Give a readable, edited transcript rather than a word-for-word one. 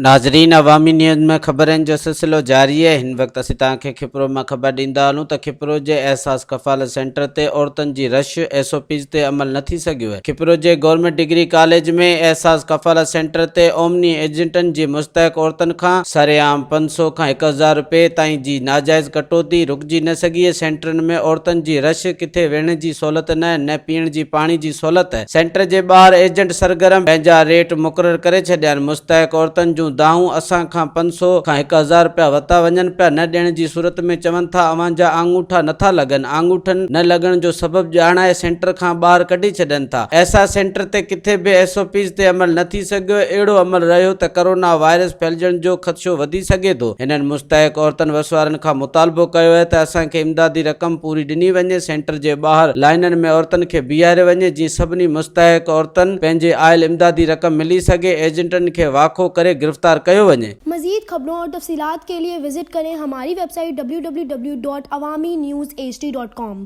ناظرين عوامي نيوز ۾ خبرن جو سلسلو جاري آهي هن وقت اسين توهان کي کپرو مان خبر ڏيندا هلون ته کپرو جي احساس ڪفالت سينٽر تي عورتن جي رش ايس او پيز تي عمل نه ٿي سگهيو آهي کپرو جي گورنمينٽ ڊگري ڪاليج ۾ احساس ڪفالت سينٽر تي اومني ايجنٽن جي مستحق عورتن کان سرعام 500 کان 1000 رپئي تائين جي ناجائز ڪٽوتي رڪجي نه سگهي آهي سينٽرن ۾ عورتن جي رش ڪٿي ويهڻ جي سهولت نه نه پيئڻ جي پاڻي جي سهولت سينٽر جي ٻاهر ايجنٽ سرگرم پنهنجا ريٽ مقرر ڪري ڇڏيا آهن، مستحق عورتن جون دانهون اسان کان 500 کان 1000 رپيا ورتا وڃن پيا، نه ڏيڻ جي صورت ۾ چون ٿا اوهان جا آڱوٺا نٿا لڳن، آڱوٺن نه لڳڻ جو سبب ڄاڻائي سينٽر کان ٻاهر ڪڍي ڇڏين ٿا، احساس سينٽر تي ڪٿي به ايس او پيز تي عمل نه ٿي سگهيو، اهڙو عمل رهيو ته ڪرونا وائرس ڦهلجڻ جو خدشو وڌي سگهي ٿو، هنن مستحق عورتن وسوارن کان مطالبو ڪيو آهي ته اسان کي امدادي رقم پوري ڏني وڃي، سينٽر جي ٻاهر لائينن ۾ عورتن کي بيهاريو وڃي جيئن سڀني مستحق عورتن پنهنجي آيل امدادي رقم ملي سگهي، ايجنٽن کي واکو ڪري گرفتار ڪيو وڃي. مزيد خبرون اور تفصيلات کے لئے وزٽ ڪرين ھماري web site www.awamiNewsHD.com.